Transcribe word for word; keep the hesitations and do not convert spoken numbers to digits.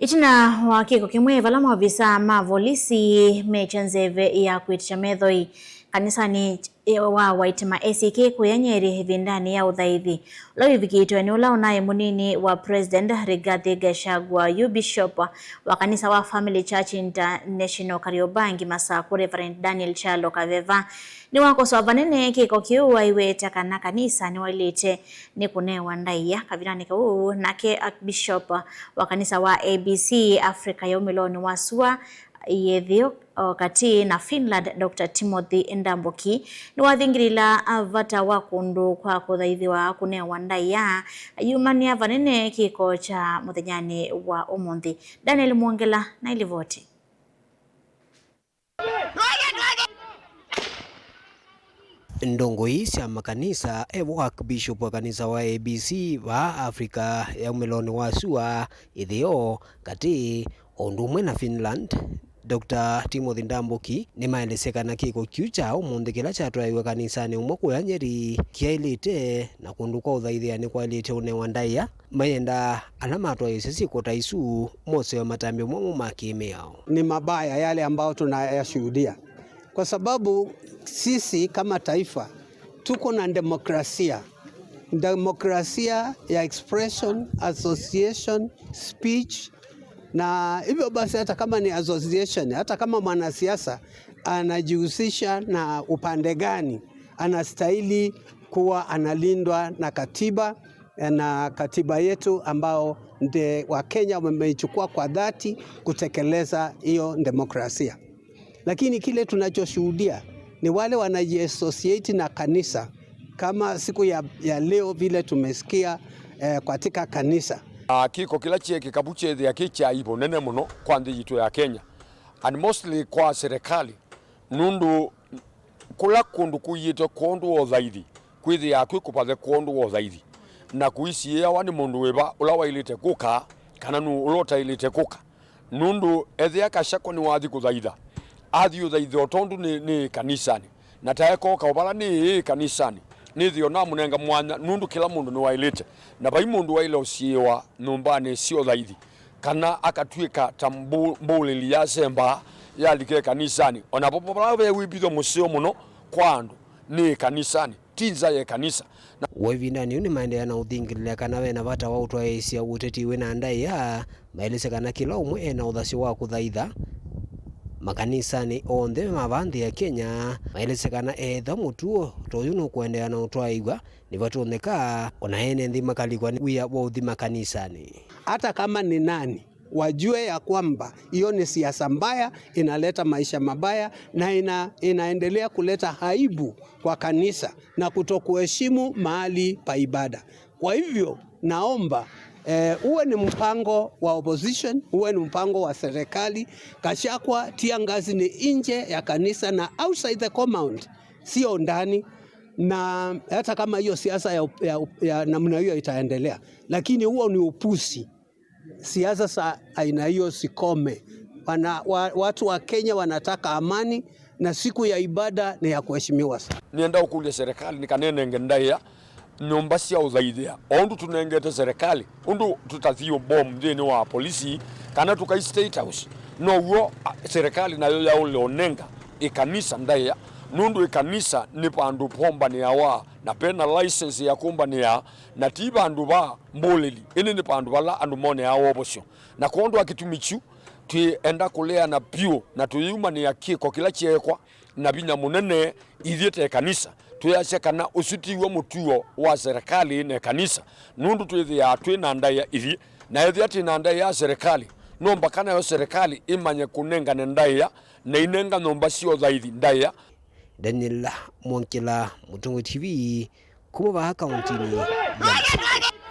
Ĩtina wa kĩko kĩmwe, vala maovisaa ma volisi mekya nzeve ya kwĩtĩkya methoi kanisanĩ wa Waitima A C K kũya Nyeri ĩvindanĩ ya ũthaithi ũla wĩvikĩtwe nĩ ũla ũnaĩ mũnini wa President Rigathi Gachagua, yu Bishop wa kanisa wa Family Church International Kariobangi Masaku, Reverend Daniel Kyalo Kaveva, nĩwakosoa vanene kĩko kĩu, aiweta kana kanisa nĩwaĩlĩte nĩ kũnewa ndaĩa kavindanĩ kau. Nake Archbishop wa kanisa wa A B C Africa ya umĩlonĩ wa sua, ĩtheo katĩ na Finland, Doctor Timothy Ndambuki, nĩwathingĩlĩla vata wa kũndũ kwa kũthaithĩwa kũnewa ndaĩa, ayumania vanene kĩko kya mũthenyanĩ wa ũmũnthĩ. Daniel Mwongela na ilivoti. Ndongoi sya makanisa, e vo Archbishop wa kanisa wa A B C vaa Africa ya umĩlonĩ wa sua, ĩtheo katĩ, o ũndũ ũmwe na Finland, Doctor Timothy Ndambuki, nĩmaelesya kana kĩko kĩu kya ũmũnthĩ kĩla kyatwaĩwe kanisanĩ ũmwe kũya Nyeri kĩaĩlĩte, na kũndũ kwa ũthaithĩa nĩkwaĩlĩte ũnewa ndaĩa. Mayenda ala matwaĩĩsye syĩko ta isu mosewe matambya momũ ma kĩ-mĩao. Ni mabaya yale ambayo tunayashuhudia, kwa sababu sisi kama taifa tuko na demokrasia, demokrasia ya expression, association, speech, na hivyo basi hata kama ni association, hata kama mwanasiasa anajihusisha na upande gani, anastahili kuwa analindwa na katiba, na katiba yetu ambao nde Wakenya wameichukua kwa dhati kutekeleza hiyo demokrasia. Lakini kile tunachoshuhudia ni wale wanajiassociate na kanisa, kama siku ya, ya leo vile tumesikia, eh, katika kanisa. Ah, kĩko kĩla kyeekĩka vu kyeethĩa kĩ kya aibu nene mũno kwa nthĩ yitũ ya Kenya, and mostly kwa serikali, nũndũ kũla kũndũ kũiĩtwe kwondũ wa ũthaithi kwĩthĩaa kwĩ kũvathe kwondũ wa ũthaithi, na kũisiĩawa nĩ mũndũ wĩva ũla waĩlĩte kũka kana nũũ ũla ũtaĩlĩte kũka. Nũndũ ethĩa Gachagua nĩwathi kũthaitha, athi ũthaithe o tondũ nĩ, nĩ kanisanĩ, na taekooka o vala nĩ ĩĩ kanisanĩ, nĩthĩo namũnenga mwanya, nũndũ kĩla mũndũ nĩwaĩlĩte, na vai mũndũ waĩle ũsiĩĩwa nyũmbanĩ sya ũthaithi, kana akatw'ĩka ta mbũ-, mbũlĩli yasembaa yalika ĩkanisanĩ. O na vo vala ve wĩvitho mũseo mũno kwa andũ nĩ ĩkanisanĩ, ti nza ya ĩkanisa. Na o ĩvindanĩ yĩu nĩmaendeea na ũthingĩlĩlya kana ve na vata wa ũtwaĩĩsya ũteti wĩ na ndaĩa, maelesya kana kĩla ũmwe e na ũthasyo wa kũthaitha makanisanĩ onthe ma vaa nthĩ ya Kenya. Maelesya kana ethĩwa mũtuo ta ũyũ nũkũendeea na ũtwaĩĩw'a, nĩvatonyeka o na ene nthĩ makalikwa nĩ wia wa ũthi makanisanĩ. Hata kama ni nani, wajue ya kwamba hiyo ni siasa mbaya, inaleta maisha mabaya na ina-, inaendelea kuleta aibu kwa kanisa na kutokuheshimu mahali pa ibada. Kwa hivyo, naomba, eh, uwe ni mpango wa opposition, uwe ni mpango wa serikali, Gachagua, tear gas ni nje ya kanisa na outside the compound, sio ndani. Na hata kama hiyo siasa ya, ya, ya namna hiyo itaendelea, lakini huo ni upuzi. Siasa za aina hiyo zikome. Wana-, wa-, watu wa Kenya wanataka amani na siku ya ibada ni ya kuheshimiwa sana. Nĩenda ũkũlya serikali nĩ kana ĩnenge ndaĩa nyũmba sya ũthaithĩa, o ũndũ tũnengete serikali, ũndũ tũtathi ũbomu nthĩnĩ wa polisi kana tũkai State House, now'o, a, serikali nayo yaũle ũnenga ĩkanisa ndaĩa, nũndũ ĩkanisa nĩ vandũ vombanĩawa na ve na license ya kũmbanĩa, na ti vandũ va mbũlĩli, ĩndĩ nĩ vandũ vala andũ moneaa wovosyo. Na kwondũ wa kĩtumi kyu, twĩenda kũleana vyũ na tũyĩumanĩa kĩko kĩla kyeekwa na vinya mũnene ithyĩ ta ĩkanisa. Twĩasya kana ũsu tiw'o mũtuo wa serikali na ĩkanisa, nũndũ twĩthĩaa twĩ na ndaĩa ithyĩ, na ethĩa twĩ na ndaĩa ya serikali, no mbaka nayo serikali ĩmanye kũnengane ndaĩa na inenga nyũmba sya ũthaithi ndaĩa. Daniel Mwongela, Mũtongoi T V, kuma vaa kauntinĩ ya Masakũ.